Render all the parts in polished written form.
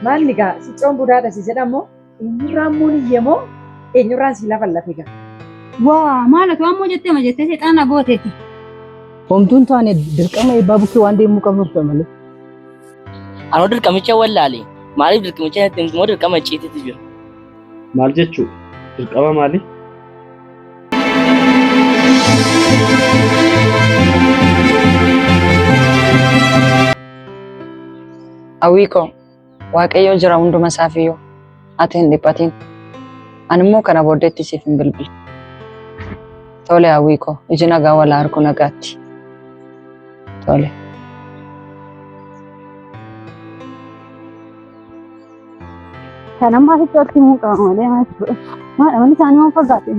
Maalli gaa siccoon budaadha si jedhamoo eenyurraan muun iyyamoo eenyurraan si lafa lafe gaa. Waa maal ati waan moo jettee ma jettee seexaana gooteeti. Homtuun taane dirqama eebbaa bukkee waan deemuu qabnuuf dha malee. Anoo dirqamicha wallaale. Maaliif dirqamicha natti himtu moo dirqama icciitiitu jira? Maal jechuu? Dirqama maali? Hawwii koo, Waaqayyo jira hunduma isaafiyyuu. Ati hin dhiphatin. Ani immoo kana booddeetti siif hin bilbilu. Tole hawwii koo, iji nagaa wal haa argu nagaatti. Tole. Kan ammaa sitti walitti himuu qaba malee maal jechuudha. Maal amalli isaanii waan fagaate.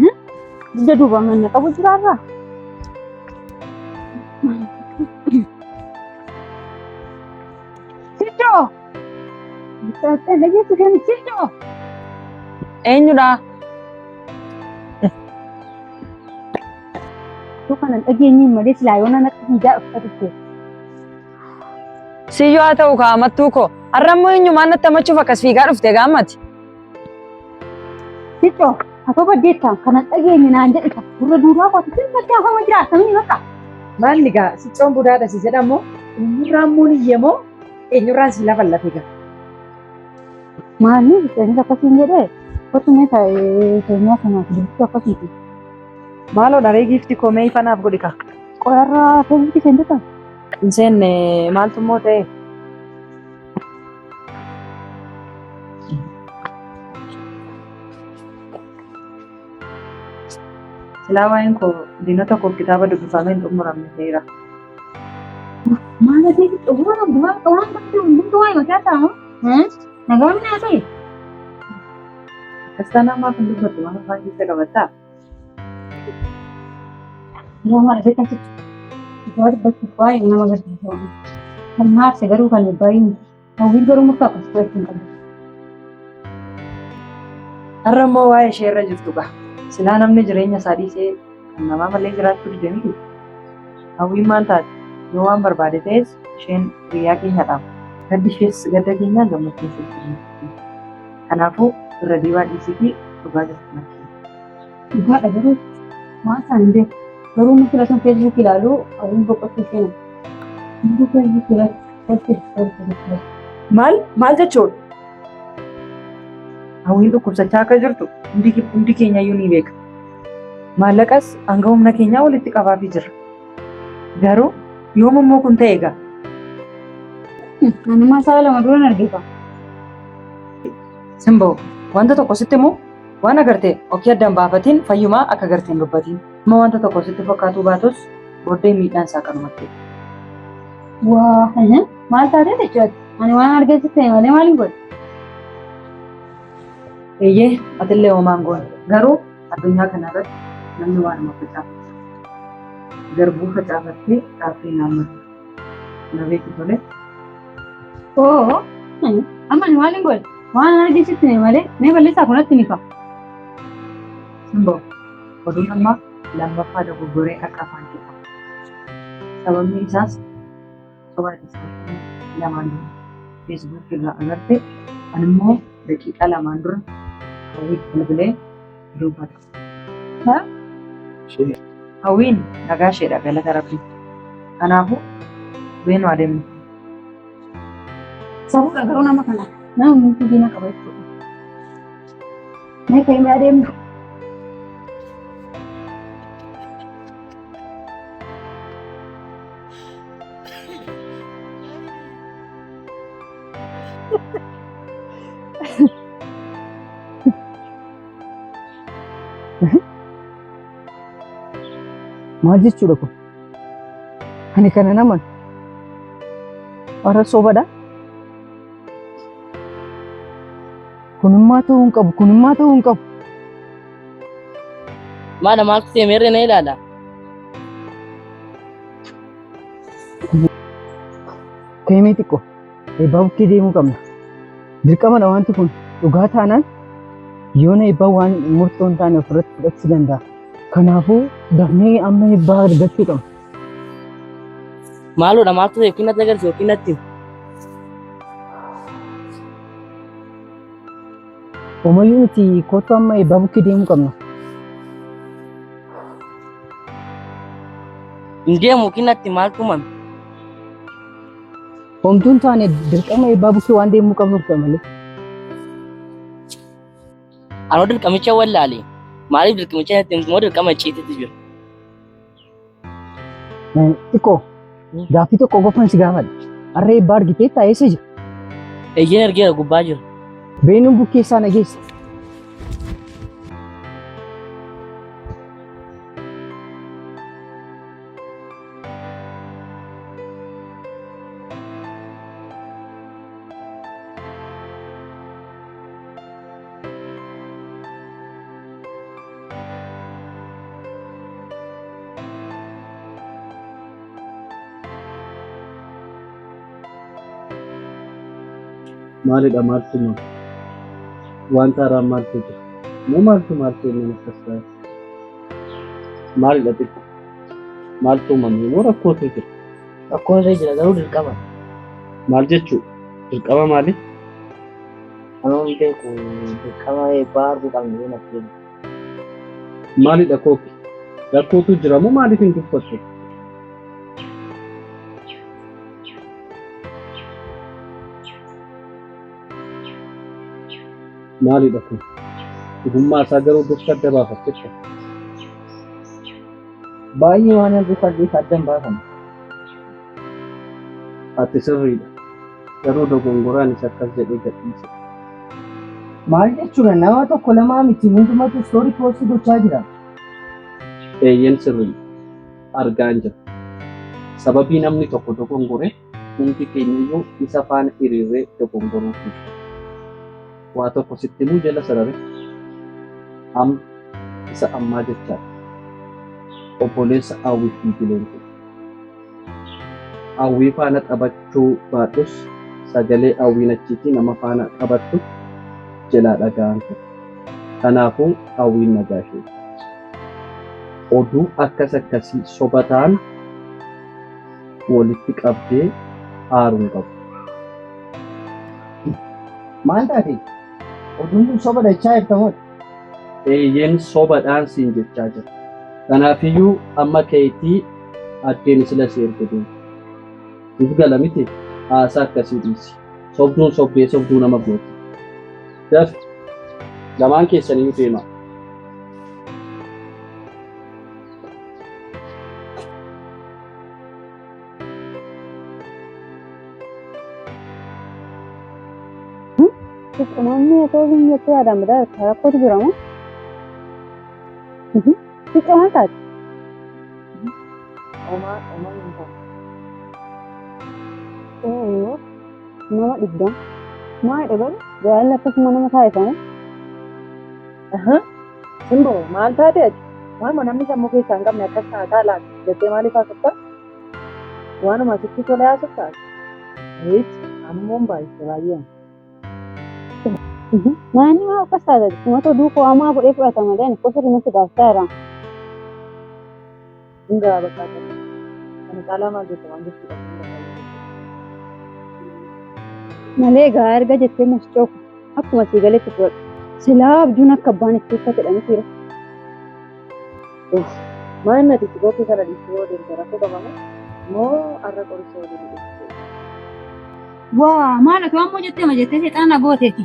Dugda duubaan manna qabu jiraarraa. Sichoo! Dhageessu isheen sichoo! Eenyudha? Osoo kana hin dhageenyiin malee silaa yoona natti fiigaa dhufta turte. Siyyoo haa ta'u kaa amattuu koo. Har'a immoo eenyumaan natti amachuuf akkas fiigaa dhufte gaammati. Sichoo! Atoo baddeetta kana hin dhageenye naan jedhe gurra duudaa kooti silmatti hafama jira akkamii bakka. Maalli gaa siccoon budaadha si jedhamoo eenyurraan muun iyyamoo eenyurraan si lafa lafe gaa. Maalni isheenis akkasiin jedhee kottu mee keenyaa kanaaf dubbisuu akkasiiti. Maaloo dharee giifti koo mee ifa naaf godhi kaa. Qorarraa feesbuukii seentota. Hin seenne maaltu immoo ta'e? Silaa waa'een koo diinota koof kitaaba dubbifamee hin xumuramne ta'eera. Maal ati xumura qabdu waan waan qabdu hundumtuu waa'ee mataa ta'amu. Nagaa minaa ta'e. Akkas taanaan maaf hin dubbattu maaf afaan keessa qabattaa? Yeroo maal beekaa sitti dhugaa dubbachuuf baay'ee nama gaddisiisa. Kan maarse garuu kan baay'ee miti. Hawwiin garuu murtoo akkas fudhachuu hin qabdu. Har'a immoo waa'ee ishee irra jirtu gaa. Silaa namni jireenya isaa dhiisee kan namaa malee jiraachuu dide miti. Hawwiin maal taate? Yoo waan barbaade ta'es isheen hiriyaa keenyadha. Gaddi ishees gadda keenyaa gammachuu ishees gammachuu keenya. Kanaafuu irra deebaa dhiisiitii dhugaa jirtu natti himi. Dhugaadha garuu waan isaan hin beeku. Garuu inni filatuun feesbuuk ilaalu hawwiin boqochuu ishee nama. Hunduu feesbuuk irratti walitti walitti. Maal maal jechuudha? Hawwiin dhukkubsachaa akka jirtu hundi hundi keenya iyyuu ni beeka. Maallaqas hanga humna keenyaa walitti qabaafii jirra. Garuu yoom immoo kun ta'e egaa? Anumaa sa'a lama duran argefa. Simboo wanta tokko sitti himu waan agarte ofii addaan baafatiin fayyumaa akka agarte hin dubbatiin. Amma wanta tokko sitti fakkaatuu baatus booddee miidhaan isaa kanumatti. Waa maal taatee jechuudha? Ani waan argee sitti hime malee maal hin godhe? Eeyyee atillee homaa hin goone. Garuu addunyaa kana irratti namni waanuma facaafatu. Garbuu facaafattee xaafii hin haammattu. Na beeki tole. Oo amma ani maal hin godhe? Waan argee sitti hime malee mee balleessaa kunatti ni fa'a. Simboo oduun amma lammaffaa dogoggoree akka afaan kee qabu. Sababni isaas soba sa'aatii lamaan dura feesbuuk irraa agarte ani immoo daqiiqaa lamaan dura hawwiif bilbilee dubbata. Hawwiin nagaa isheedha galata rabbii. Kanaafuu beenu adeemnu. Safuudha garuu nama kana nama murtii diina qaba jechuudha. Mee ka'imee adeemnu. Maal jechuudha kun? Ani kana naman warra sobadha. Kunimmaa ta'uu hin qabu, kunimmaa ta'uu hin qabu. Maala maaltu ta'e meerre na ilaala. Keemee xiqqoo eebbaa bukkee deemuu qabna. Dirqamadha wanti kun dhugaa taanaan yoona eebbaa waan murtoo hin taane ofirratti fudhachuu danda'a. Kanaafuu dafnee amma eebbaa argachuu qabna. Maaloodha maaltu ta'e yookiin natti agarsiisi yookiin natti himi. Homayyuu miti kottu amma eebbaa bukkee deemuu qabna. Hin deemu kinnatti maaltu uumame? Homtuu hin taane dirqama eebbaa bukkee waan deemuu qabnuuf malee. Anoo dirqamicha wallaale. Maaliif dirqamicha natti himtu moo dirqama icciitiitu jira? Xiqqoo gaaffii tokko qofan si gaafadha. Harree eebbaa argiteettaa eessa jira? Eeyyeen argeera gubbaa jira. Beenuun bukkee isaa na geessa. Maalidha maaltu uumame? Wanta haaraan maaltu jira? Moo maaltu maaltu uumame akkas ta'e? Maalidha xiqqoo? Maaltu uumame? Moo rakkootu jira? Rakkoon irra jira garuu dirqama. Maal jechuudha? Dirqama maali? Anoo hin beeku dirqama eebbaa arguu qabna yoo natti himi. Maalidha kooki? Rakkootu jira moo maaliif hin dubbattu? Maalidha kun? Dhugummaa isaa garuu dursa adda baafattetta. Baay'ee waan rifadheef adda hin baafanne. Ati sirriidha. Garuu dogongoraanis akkas jedhee gadhiise. Maal jechuudha nama tokko lamaa miti hundumatu story post gochaa jira. Eeyyeen sirriidha. Argaan jira. Sababii namni tokko dogongore hundi keenyayyuu isa faana hiriirree dogongoruu hin qabnu. Waa tokko sitti himuu jala sarare amma isa ammaa jechaadha. Obboleessa Hawwiif bilbileen ture. Hawwii faana taphachuu baadhus sagalee Hawwiin achiitii nama faana taphattu jalaa dhaga'aan ture. Kanaafuu Hawwiin nagaa isheeti. Oduu akkas akkasii soba ta'an walitti qabdee aaruu hin qabu. Maal taate? Oduun kun soba jechaa jirta moo? Eeyyeen sobadhaan siin jechaa jira. Kanaafiyyuu amma keetii addeen sila si erge deemi. Siif gala miti haasaa akkasii dhiisi. Sobduun sobdee sobduu nama gooti. Dafi lamaan keessaniyyuu deemaa. Xiqqoomni otoo hin jettee yaadaan bitaa rakkootu jira moo? Xiqqoo maal taate? Homaa homaa hin taane. Nama dhibdaa. Maalidha garuu jaalalli akkasuma nama taasisamu. Simboo maal taate ati? Waanuma namni sammuu keessaa hin qabne akkas taataa laata jettee maaliif haasofta? Waanuma sitti tole haasofta ati? Eechi ammoon baay'iste baay'ee. Maanni maa akkas taate? Sumatu oduu koo hamaa godhee fudhata malee ani qofa dhimma gaaftaa jira. Hundaa bakka kana. Kana caalaa maal jette waan jechuu qabdu hunda baay'ee. Malee egaa erga jettee mascooku akkuma sii galetti fudhadhu. Silaa abjuun akka abbaan itti uffate mitiira. Maal nati itti bokkee kana dhiistee yoo deemte rakkoo qabama? Moo har'a qoricha waliin dhufte? Waa maal ati waan moo jettee ma jettee seexana gooteeti.